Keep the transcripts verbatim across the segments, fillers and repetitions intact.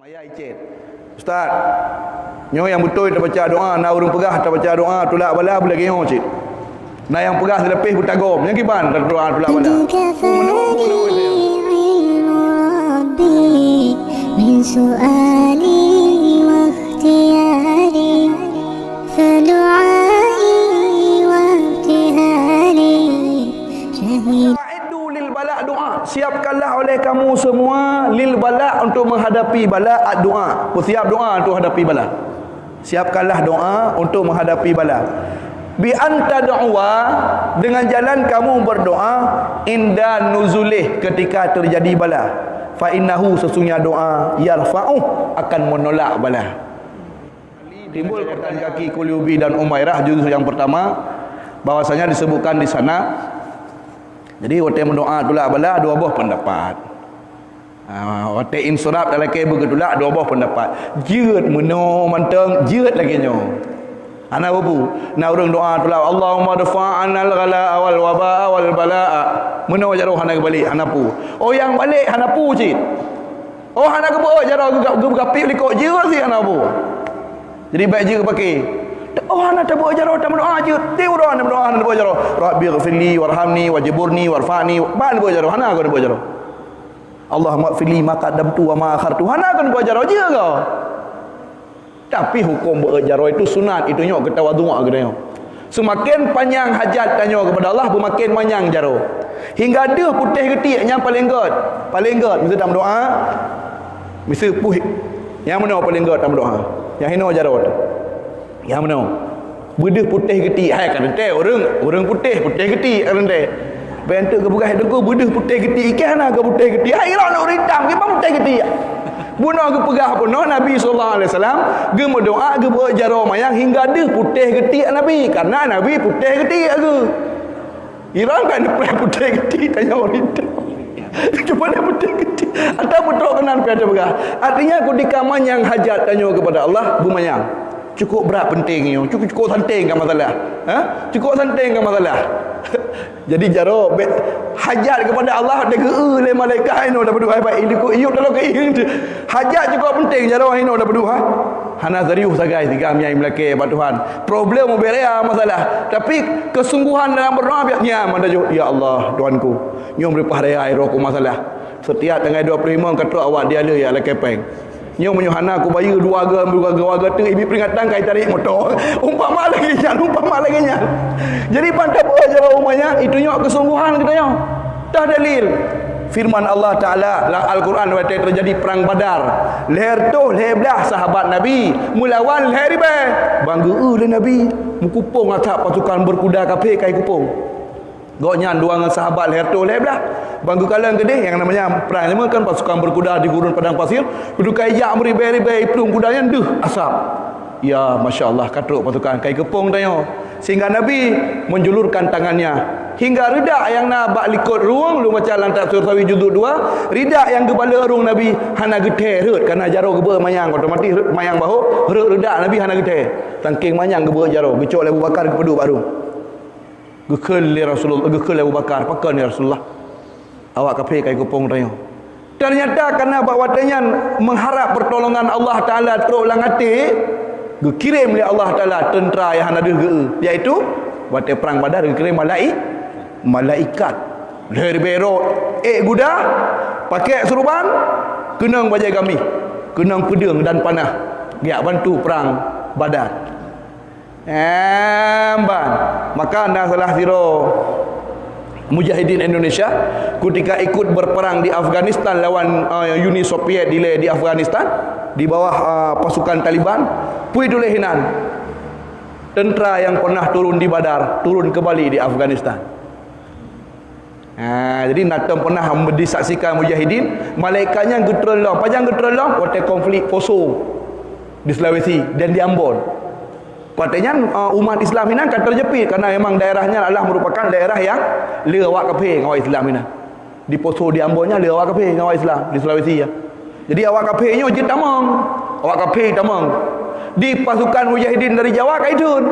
Ayah icet. Ustaz, nyoe nyang beutôi tabaca doa, na ureuëng peugah tabaca doa tulak bala beulagée nyoe cit. Na nyang peugah seuleupeh beutagom, nyang kiban doa tulak bala. قد كفاني علم ربي من سؤالي واختياري، فدعائي وابتهالي شهد. A'iddu lil bala doa. Siapkanlah oleh kamu semua lil bala untuk menghadapi bala doa. Persiap doa untuk hadapi bala. Siapkanlah doa untuk menghadapi bala. Bi anta doa dengan jalan kamu berdoa inda nuzulih ketika terjadi bala. Fa innahu sesungguhnya doa yarfa'u akan menolak bala. Timbul pertanyaan kaki Qulubi dan Umairah juz yang pertama, bahwasanya disebutkan di sana. Jadi watée mendoa tulak bala dua boh pendapat. Ha, watée insurab dan lakée beutulak dua boh pendapat. Jeuet meunoe mantong, jeuet lagée nyoe. Hana bubu, na ureuëng doa tulak, Allahumma dfa anal ghala wal waba wal balaa. Meunoe jaroe hana geubalek, hana pu. Oh nyang balek hana pu cit. Oh hana geubeue jaroe geuga- geugapi likot jeuet si hana pu. Jadi baik jeuet pakai. Oh hana tabeue jaroe tameudoa jeuet. Ti uroe hana meudoa hana tabeue jaroe. Rabbi ghfirli warhamni wajburni warfa'ni. Ban beue jaroe hana geubeue jaroe. Allahumma fili ma qaddamtu wa ma akhartu. Hana keuneuk buat jaroe jeuet kau. Tapi hukum beuet jaroe itu sunat, itu nyok keutawadhu geutanyoe. Seumaken panyang hajat tanyoe kepada Allah, beumaken manyang jaroe. Hingga deuh putéh geutik nyang paleng gét. Paleng gét miseue tameudoa, miseue puih. Nyang meunoe paleng gét tameudoa. Nyang hinoe jaroe teuh. Nyang meunoe. Beudeuh putéh geutik, hai ka teuntée ureuëng, ureuëng putéh, putéh geutik ka teuntée. Bèk enteuk geupeugah teungku beudeuh putéh geutik, ikeh hana keu putéh geutik. Hai irong ureuëng itam, kiban putéh geutik. Bunoe geupeugah bunoe Nabi sallallahu alaihi wasallam geumeudoa geubeuet jaroe manyang hingga deuh putéh geutik Nabi, karena Nabi putéh geutik geuh. Irong kan putéh geutik tanyoe ureuëng itam. Cuma dia putéh geutik. Atau beutôi keunan pih ada peugah. Artinya ketika manyang hajat tanyoe kepada Allah, beumanyang. Cukup brat penting nyoe, cukup, cukup santai ka masalah. Ha? Cukup santai ka masalah. Jadi jaroe bèk hajat kepada Allah dageu lé malaikat inoe dapeuduh hai baik ilikot iyup dalam keuieng. Hajat cukup penting jaroe inoe dapeuduh ha. Hana serius sagai tiga miai meulakée bak Tuhan. Problem ubé raya masalah. Tapi kesungguhan dalam berdoa biar nyan mantong, ya Allah, Tuhanku. Nyoe meuripah raya roh ku masalah. Setiap tanggai dua puluh lima ka trok awak dia le ya lakée péng. Nyoe meunyoe hana kubayeue dua ga, dua ga, dua ga teuk ibi peringatan kai tarék moto. Umpama lagée nyan, umpama lagée nyan. Jadi ban tapeugah jaroe manyang, itu nyoe kesungguhan geutanyoe. Tah dalil firman Allah Taala lam Al-Quran watée teujadi perang Badar. Lhée reutôh lhée blaih sahabat Nabi meulawan lhée ribée. Ban geu-eu lé Nabi meukupông atap pasukan berkuda kafé kai kupông. Gobnyan dua ngon sahabat lhée reutôh lhée blaih. Ban geukalon keudeh nyang namanya perang lama kan pasukan berkuda di gurun padang pasir, beudôh kai jak meuribée-ribée iplueng kuda nyan deuh asab. Ya, masya Allah, ka trok pasukan kai keupông tanyoe. Sehingga Nabi menjulurkan tangannya hingga ridak nyang na bak likot rueng, lôn baca lam Tafsir Sawi juzuk dua, ridak nyang geubalek rueng Nabi hana geuthée rhot karena jaroe geubeuet manyang, otomatis rhot manyang bahôk, rhot ridak Nabi hana geuthée. Sangking manyang geubeuet jaroe, geucok lé Abu Bakar geupeuduek bak rueng. Geukheun lé Rasulullah, geukheun lé Abu Bakar, "Pakon ya Rasulullah? Awak kafé kai keupông tanyoe." Ternyata karena bak watée nyan mengharap pertolongan Allah Taala trok lam até, geukirém lé Allah Taala teuntara nyang hana deuh geu-eu, yaitu watée perang Badar geukirém malai-, malaikat. Lhée ribée droe ék guda, pakék seuruban, keunong bajée gami, keunong peudeueng dan panah, geujak bantu perang Badar. Emban. Maka na salah sidroe mujahidin Indonesia ketika ikut berperang di Afghanistan lawan, eh, Uni Soviet dilée di Afghanistan di bawah, eh, pasukan Taliban, peue tuléh hinan, tentara yang pernah turun di Badar turun kembali di Afghanistan. Ha, jadi na tom pernah disaksikan mujahidin, malaikat nyan geutreun lom. Pajan geutreun lom? Watée konflik Poso di Sulawesi dan di Ambon. Watée nyan, uh, umat Islam inan ka teujepit karena memang daerah nyan adalah merupakan daerah yang le awak kafé ngon awak Islam inan. Di Poso di Ambon nyan le awak kafé ngon awak Islam di Sulawesi ya. Jadi awak kafé nyoe jeuet tamong. Awak kafé tamong. Di pasukan mujahidin dari Jawa ka iteun.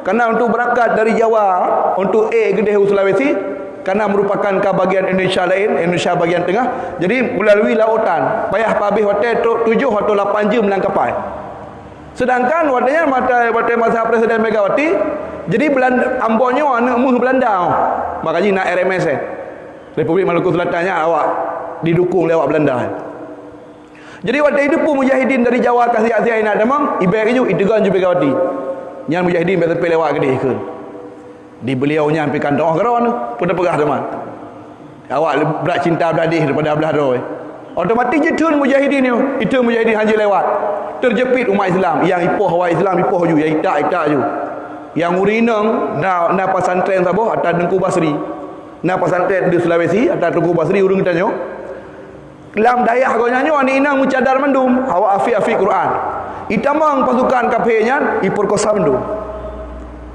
Karena untuk berangkat dari Jawa untuk ék keudeh u Sulawesi, Karena merupakan ka bagian Indonesia lain, Indonesia bagian tengah. Jadi, melalui lautan. Payah pabeh watèe tu-, tujoh atau lapan jeuem lam kapai. Sedangkan watèe nyan, watèe, watèe masa Presiden Megawati, jadi Belanda, Ambon nyoe aneuk meuh Belanda. Makajih na R M S, eh. Republik Maluku Selatan nyan awak didukung lé awak Belanda. Jadi, watèe jiteupeue mujahidin dari Jawa ka siat-siat inan tamong, ibèe keujeuet, iteugon ju Megawati. Nyan mujahidin bèk sampai lewat keudeh kheun. Di beliau nyan pih kan doa keudroe, peue tapeugah teuma. Awak le-, brat cinta brat deh daripada blah droe. Otomatis jithôn mujahidin nyoe, jithôn mujahidin hanjeuet lewat. Teujeuet pih umat Islam, nyang ipoh awak Islam, ipoh ju, nyang itak, itak ju. Nyang ureueng inong na, na pesantren saboh ata Teungku Basri. Na pesantren di Sulawesi ata Teungku Basri ureueng geutanyoe. Lam dayah gobnyan nyoe aneuk inong meucadar mandum, awak haféz-haféz Quran. Itamong pasukan kafé nyan, ipeurkosa mandum.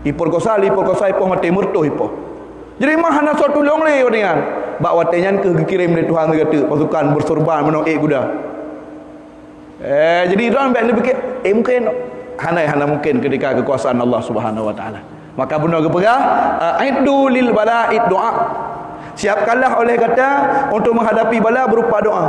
Ipeurkosa, ipeurkosa, ipoh maté, meureutôh ipoh. Jadi, mah hana soe tulông lé watèe nyan. Bak watèe nyan keuh geukirém lé Tuhan sigoe teuk pasukan beusurban meunoe ék guda. Eh, jadi droe bèk neupikir, eh, mungkin. Hana, hana mungkin ketika kekuasaan Allah Subhanahu wa Taala. Maka bunoe geupeugah, "A'iddu lil bala'i du'a." Siapkanlah oleh gata untuk menghadapi bala berupa doa.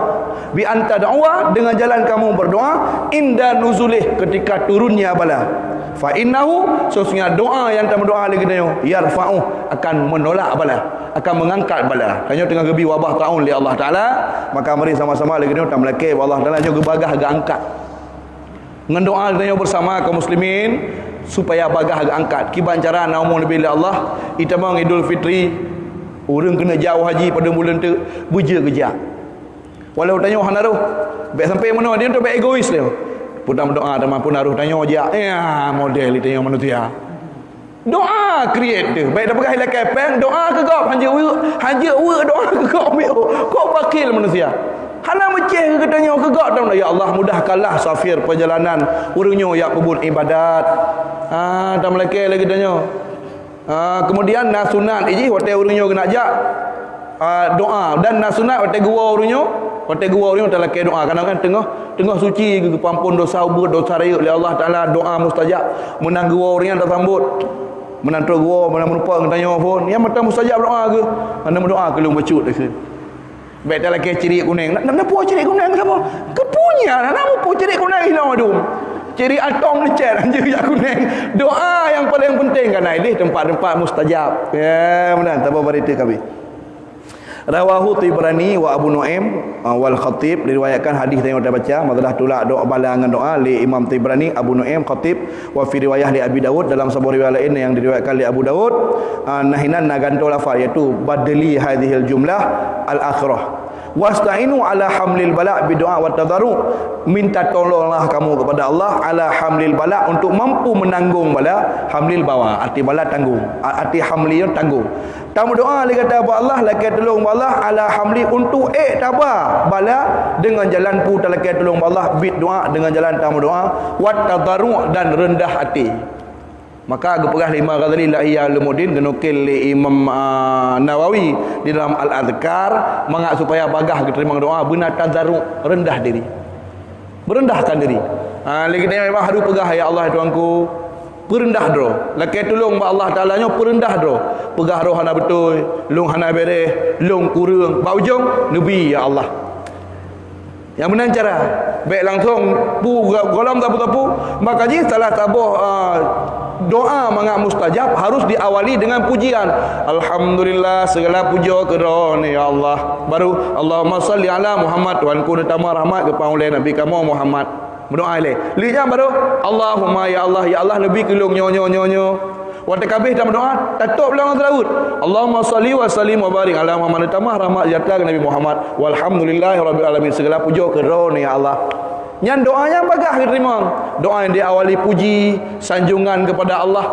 "Bi an tad'uwa," dengan jalan kamu berdoa, "inda nuzulih," ketika turunnya bala. "Fa innahu," sesungguhnya doa nyang tameudoa lé geutanyoe, "yarfa'u," akan menolak bala, akan mengangkat bala. Tanyoe teungoh geubi wabah taun lé Allah Taala, maka mari sama-sama lé geutanyoe tameulakèe bak Allah Taala nyoe geubagah geuangkat. Ngon doa geutanyoe bersama kaum muslimin, supaya bagah geuangkat. Kiban cara na umu leubeh lé Allah, itamong Idul Fitri, ureueng keuneuk jak u haji padum buleuen teuk, beujeuet geujak. Walau tanyoe hana roh, bèk sampai meunoe, dia tu bèk egois dia. Peue tameudoa teuma peue na roh tanyoe jak. Ya, model tanyoe manusia. Doa create teuh. Bèk tapeugah ilakèe pèng, doa keu gob, hanjeuet weuek, hanjeuet weuek doa keu gob. Kok bakhil manusia. Hana meucéh keu geutanyoe keu gob, ya Allah, mudahkanlah safir perjalanan ureueng nyoe jak peubuet ibadat. Ah, tameulakèe lé geutanyoe. Ah, kemudian na sunat jih watèe ureueng nyoe geunak jak. Ah, doa. Dan na sunat watèe geuwoe ureueng nyoe, watèe geuwoe ureueng nyoe talakèe doa. Kadang kan teungoh, teungoh suci geu-, geupeuampôn dosa ubeut, dosa rayeuk lé Allah Taala, doa mustajab. Meunan geuwoe ureueng nyan tasambot. Meunan trok geuwoe, meunan meurumpok geutanyoe phôn. Nyan mantong mustajab doa geuh. Hana meudoa keu lôn bacut, dia kheun. Bèk talakèe cirik kunéng. Na, na, na peue cirik kunéng saboh? Keupeue nyan, na, na peue cirik kunéng hinoe dum. Cirik atom lecet anjeuk jak kunéng. Doa nyang paleng penting kan, nah, ideh teumpat-teumpat mustajab. Ya, meunan, saboh barita kabi. Rawahu Tibrani wa Abu Nuaim, ah, wal Khatib, diriwayatkan hadis nyang kita baca, masalah tulak doa bala ngon doa lé Imam Tibrani, Abu Nuaim, Khatib, wa fi riwayah li Abi Daud, dalam saboh riwayat laén nyang diriwayatkan lé Abu Daud, ah, nah inan na gantoe lafaz, yaitu badali hadhil jumlah al-akhirah. Wasta'inu ala hamlil bala bidoa wa tadarru. Minta tolonglah kamu kepada Allah ala hamlil bala, untuk mampu menanggung bala, hamlil bawa, arti bala tanggung, a-, arti hamli nyoe tanggung. Tameudoa lé gata bak Allah, lakèe tulông bak Allah, ala hamli, untuk ék taba bala, dengan jalan peue talakèe tulông bak Allah, bid doa, dengan jalan tameudoa, wat tadarru, dan rendah hati. Maka geupeugah lé Imam Ghazali, la Ihya Ulumuddin, geunukil lé Imam, ah, Nawawi di dalam Al-Adhkar, mangat supaya bagah geuteurimong doa, beuna tadarru, rendah diri. Meurendahkan diri. Ha, lé geutanyoe memang harôh peugah, "Ya Allah, ya Tuhanku, peureundah droe." Lakèe tulông bak Allah Taala nyoe peureundah droe. Peugah droe hana beutôi, lôn hana bèrèh, lôn kureueng. Bak ujông, neubi, "Ya Allah." Nyang meunan cara. Bèk langsông pu-, gohlom sapeue-sapeue. Maka jih salah saboh, ah, doa mangat mustajab harus diawali dengan pujian. Alhamdulillah, segala puja keu Droeneuh, ya Allah. Baru, Allahumma salli ala Muhammad, Tuhanku neutamah rahmat keu panghulèe Nabi kamoe Muhammad. Meudoa ilèe. Lheuh nyan baru, Allahumma, ya Allah, ya Allah, neubi keu lôn nyoe, nyoe, nyoe, nyoe. Watèe ka abéh tameudoa, tatôb lom ngon seulaweuet. Allahumma salli wa sallim wa barik ala Muhammad, neutamah rahmat sejahtera keu Nabi Muhammad. Walhamdulillahi rabbil alamin, segala puja keu Droeneuh, ya Allah. Nyan doa nyang bagah geuteurimong. Doa nyang diawali puji, sanjungan kepada Allah.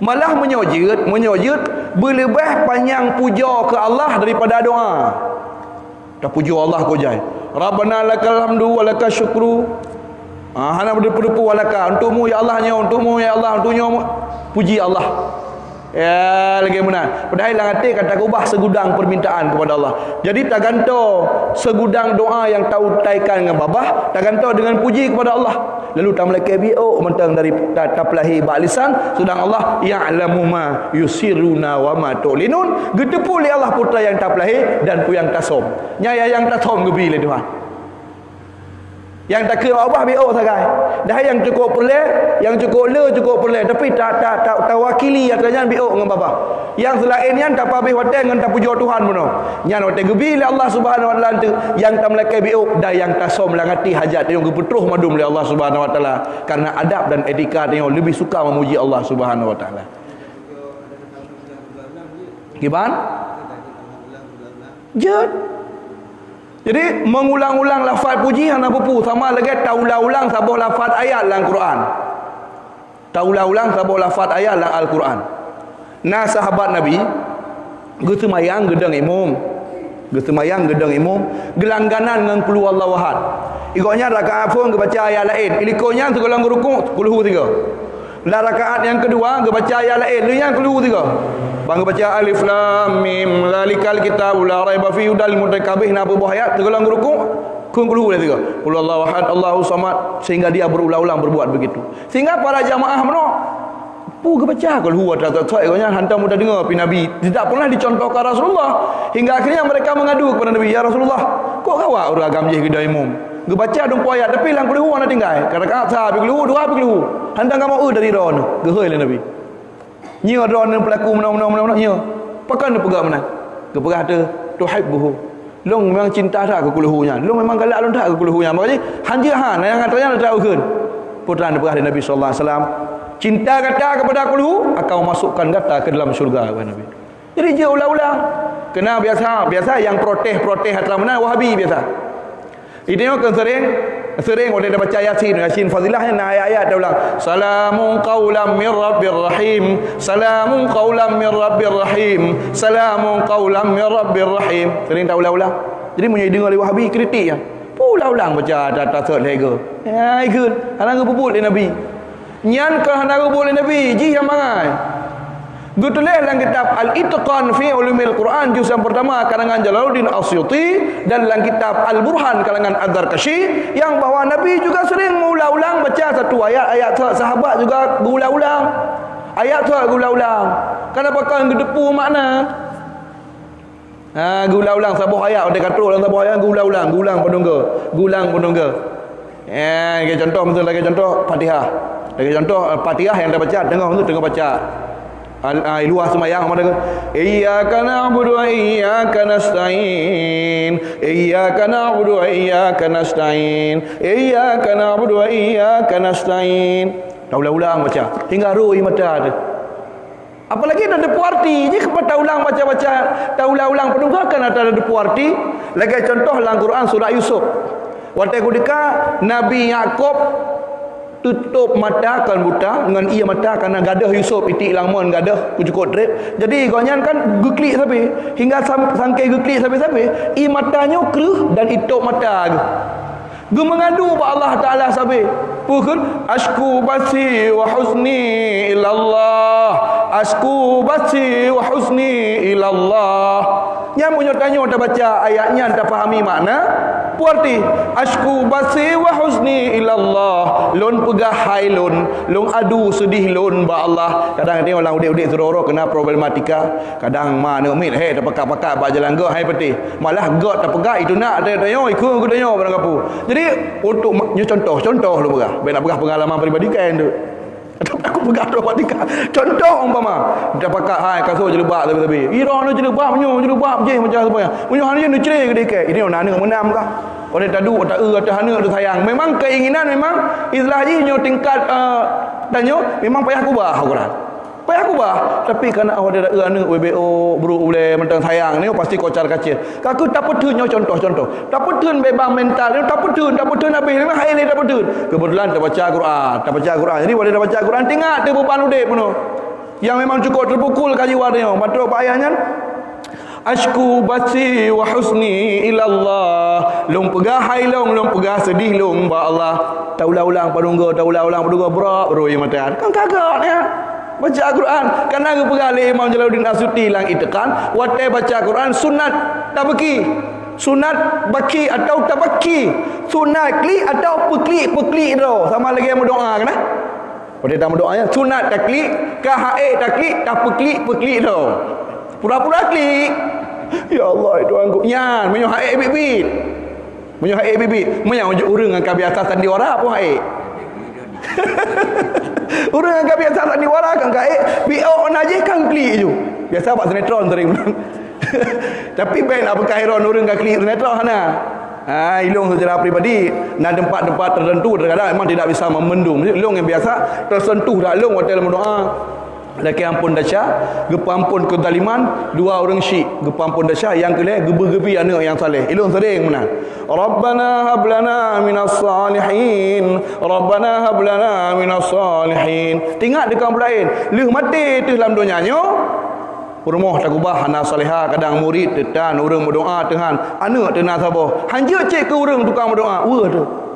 Malah meunyoe jeuet, meunyoe jeuet, beuleubeh panyang puja keu Allah daripada doa. Tapujoe Allah keu jai. Rabbana lakal hamdu wa lakasy syukru. Ah, hana beudeupu-deupu wa laka. Untukmu ya Allah nyoe, untukmu ya Allah, untukmu nyoe. Puji Allah. Ya, lagèe meunan. Padahai lam até ka takeubah segudang permintaan kepada Allah. Jadi, tagantoe segudang doa nyang tautaikan ngon babah, tagantoe deungon puji kepada Allah. Lalu tameulakèe biôk mantong dari ta-, tapeulahé bak lisan, sedang Allah ya'lamu ma yusirruna wa ma tu'linun. Geuteupeue lé Allah peue nyang tapeulahé dan peue nyang tasöm. Nyan nyang tasöm geubi lé Tuhan. Nyang takheun bak babah biôk sagai. Dah nyang cukôp peureulèe, nyang cukôp le, cukôp peureulèe, tapi ta-, ta-, ta-, tawakili atra nyan biôk ngon babah. Nyang seulaén nyan tapeuhabéh watèe ngon tapujoe Tuhan bunoe. Nyan watèe geubi lé Allah Subhanahu wa Taala teuh nyang tameulakèe biôk dan nyang tasöm lam até hajat nyang geupeutroh mandum lé Allah Subhanahu wa Taala. Karena adab dan etika tanyoe leubeh suka memuji Allah Subhanahu wa Taala. Kiban? Jeuet. Jadi, mengulang-ulang lafaz puji hana peue-peue, sama lagèe taulang-ulang saboh lafaz ayat lam Quran. Taulang-ulang saboh lafaz ayat lam Al-Quran. Na sahabat Nabi, geuseumayang geudong imum. Geuseumayang geudong imum, geulangganan ngon Qul Huwallahu Ahad. Gobnyan rakaat phôn geubaca ayat laén. Ilikot nyan sigohlom geurukuk, Qul Hu sigoe. Lam rakaat nyang keudua geubaca ayat laén, lheuh nyan Qul Hu sigoe. Ban geubaca Alif Lam Mim, Dzalikal Kitabu La Raiba Fihi, Hudal Lil Muttaqin, ka abéh na peuet boh ayat, sigohlom geurukuk, kheun Qul Hu lé sigoe. Qul Huwallahu Ahad, Allahus Samad, sehingga dia berulang-ulang berbuat begitu. Sehingga para jamaah meunoe, peue geubaca Qul Hu atra thot-thot gobnyan, hantom mudah deungoe pi Nabi. Tidak pernah dicontohkan Rasulullah. Hingga akhirnya mereka mengadu kepada Nabi, "Ya Rasulullah, kok gawat ureueng agam jih geudong imum? Geubaca dum peuet ayat, tapi lam Qul Hu hana tinggai. Ka rakaat sa pi Qul Hu, dua pi Qul Hu. Hantom kamoe eu dari droeneuh," geuhôi lé Nabi. Nyoe droeneuh peulaku meunoe, meunoe, meunoe, meunoe, nyoe. Pakon neupeugah meunan? Geupeugah teuh, "Tuhibbuhu." Lôn memang cinta that keu Qul Hu nyan. Lôn memang galak lôn that keu Qul Hu nyan. Makajih, hanjeuet ha, nyang atra nyan atra ukheun. Peue teuma neupeugah lé Nabi sallallahu alaihi wasallam, "Cinta gata kepada Qul Hu akan memasukkan gata ke dalam syurga," kata Nabi. Jadi, jeuet ulang-ulang. Kena biasa, biasa nyang protes-protes atra meunan Wahabi biasa. Itu kan sering, sering watèe tabaca Yasin, Yasin Fadhilah nyan na ayat-ayat taulang. "Salamun qaulam mir rabbir rahim. Salamun qaulam mir rabbir rahim. Salamun qaulam mir rabbir rahim." Sering taulang-ulang. Jadi meunyoe deungoe lé Wahabi kritik nyan. Peue ulang-ulang baca atra thot lhèe goe. Hai geun, hana geupeubuet lé Nabi. Nyan ka hana geupeubuet lé Nabi, jih nyang bangai. Geutuléh lam kitab Al-Itqan fi Ulumil Quran juz nyang pertama karangan Jalaluddin As-Suyuti dan lam kitab Al-Burhan karangan Az-Zarkashi, nyang bahwa Nabi juga sering meuulang-ulang baca satu ayat, ayat thot sahabat juga geuulang-ulang. Ayat thot geuulang-ulang. Kenapa kan geuteupeue makna? Ha, geuulang-ulang saboh ayat, watèe ka troh lam saboh ayat, geuulang-ulang, geuulang padum goe, geuulang padum goe. Eh, lagèe contoh, miseu lagèe contoh Fatihah. Lagèe contoh, eh, Fatihah nyang tabaca, teungoh, teungoh baca. Al-, ah, luwah seumayang, mana ke? "Iyyaka na'budu wa iyyaka nasta'in. Iyyaka na'budu wa iyyaka nasta'in. Iyyaka na'budu wa iyyaka nasta'in." Taulang-ulang baca. Hingga rhoi mata teuh. Apalagi na teupeue arti, jih keupeue taulang baca-baca, taulang-ulang padum goe kan atra na teupeue arti. Lagèe contoh lam Quran surat Yusuf. Watèe keudika Nabi Yakub tutôp mata kon buta, ngon ié mata kana gadôh Yusuf, itiek lam mon gadôh, keucukôp trép. Jadi gobnyan kan geuklik sabe. Hingga sam-, sangkée geuklik sabe-sabe, ié mata nyoe kreueh dan itôp mata geuh. Geumeungadu bak Allah Taala sabe. Peue kheun? "Asyku bathi wa huzni ilallah. Asyku bathi wa huzni ilallah." Nyan meunyoe tanyoe tabaca ayat nyan tapahami makna, peue arti, "Asyku bathi wa huzni ilallah." Lôn peugah hai lôn, lôn adu seudeh lôn bak Allah. Kadang tanyoe lam udép-udép sidroe-droe keuna problematika. Kadang ma aneuk miet, he, tapakat-pakat bak jalan göt, hai peutéh. Malah göt tapeugah, itu nak tanyoe, ikheun keu tanyoe barang kapeue. Jadi, untuk ma-, nyoe contoh, contoh lôn peugah. Bèk nak peugah pengalaman pribadi kan tu. Tapi aku peugah tu, contoh umpama. Tapakat, hai, kasôk jilbab sabe-sabe. Ih, droeneuh jilbab nyoe, jilbab jih macam seupaya. Meunyoe hana jih neucre keudéh kèe. Ini aneuk meunam kah? Oleh tadu, ta-, eh, ateueh aneuk teusayang. Memang keinginan, memang istilah jih nyoe tingkat, eh, tanyoe, memang payah keubah ukuran. Payah keubah, tapi kana awak ada, eh, aneuk B B O, brôk ulèe, mantong sayang, nyoe pasti kocar-kacir. Ka keuh tapeutheun nyoe contoh-contoh. Tapeutheun beuban mental, nyoe tapeutheun, tapeutheun habéh, memang hai lé tapeutheun. Keubeutulan tabaca Quran, tabaca Quran. Jadi, watèe tabaca Quran, teuingat teuh beuban udép bunoe. Nyang memang cukôp teupukul ka jiwa tanyoe. Ban trôk bak ayat nyan, "Asyku bathi wa huzni ilallah." Lôn peugah hai lôn, lôn peugah seudeh lôn bak Allah. Taulang-ulang padum goe, taulang-ulang padum goe, brôk, brôk ié mata. Kan ka göt nyan. Baca Quran, karena geupeugah lé Imam Jalaluddin As-Suyuti lam Itqan, watèe baca Quran sunat tabaki. Sunat baki atau tabaki. Sunat klik atau peuklik-peuklik droe. Sama lagèe meudoa kan? Watèe tameudoa nyan, sunat taklik, ka haék taklik, tapeuklik-peuklik droe. Pura-pura klik. Ya Allah, Tuhanku. Nyan, meunyoe haék biet-biet. Meunyoe haék biet-biet. Meunyoe ureueng nyang ka biasa sandiwara pun haék. Ureueng nyang ka biasa sandiwara kan ka ék, piôh na jih kan klik ju. Biasa bak sinetron sering. Tapi bèk na peukah heran ureueng ka klik sinetron hana. Ha, ilông secara pribadi, na tempat-tempat tertentu terkadang memang tidak bisa membendung. Ilông nyang biasa tersentuh dak lông watèe meudoa. Lakèe ampôn desya, geupeuampôn keuzaliman, dua ureueng syik, geupeuampôn desya, nyang keulhèe geubri-geubri aneuk nyang saleh. Ilông sering meunan. Rabbana hab lana minas salihin. Rabbana hab lana minas salihin. Teuingat deungon peulaén, lheueh maté teuh lam donya nyoe, peurumoh takeubah hana salehah, kadang murit teuh tan, ureueng meudoa teuh han, aneuk teuh na saboh. Hanjeuet cit keu ureueng tukang meudoa, weueh teuh.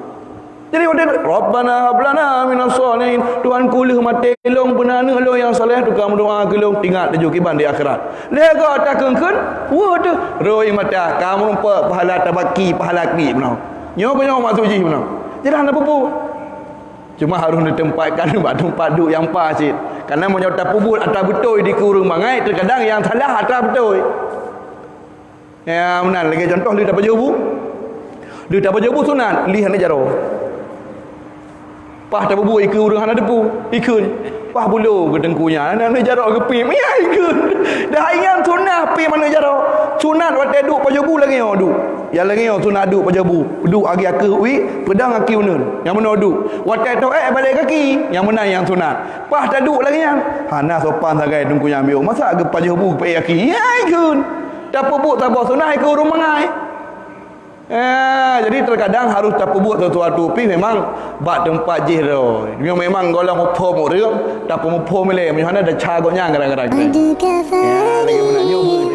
Jadi watèe, "Rabbana hab lana minas salihin," Tuhanku, lheueh maté lông beuna aneuk lông nyang saleh, tukang meudoa keu lông, teuingat laju kiban di akhirat. Lheueh goe takheun-kheun, weueh teuh, rhoi mata, ka meurumpok pahala tabaki, pahala klik meunoe. Nyoe keuh nyoe maksud jih meunoe. Jadi hana peue-peue. Cuma harôh neuteumpatkan bak teumpat duek nyang pas cit. Karena meunyoe tapeubuet atra beutôi dikeue ureueng bangai, teukadang nyang salah atra beutôi. Ya, meunan lagèe contoh lheueh tapajoh bu. Lheueh tapajoh bu sunat, lheueh aneuk jaroe. Paih tapeubuet ikeue ureueng hana teupeu, ikheun. Paih bulo keu teungku nyan, aneuk jaroe geupéb, ya ikheun. Dah ingat sunat péb aneuk jaroe. Sunat watèe duek pajoh bu lagèe nyoe duek. Nyang lagèe nyoe sunat duek pajoh bu. Duek agi akeuh wie, peudong aki uneun. Nyang meunoe duek. Watèe toh ék balek gaki, nyang meunan nyang sunat. Paih taduek lagèe nyan. Hana sopan sagai teungku nyan miôh. Masa geupajoh bu geupaék gaki? Ya ikheun. Tapeubuet saboh sunat ikeue ureueng bangai. Eh, jadi terkadang harôh tapeubuet sesuatu pih memang bak teumpat jih droe. Nyoe memang gohlom muphom ureueng, tapeumuphom ilèe. Meunyoe hana desya gobnyan gara-gara kita. Ya, lagèe meunan nyoe.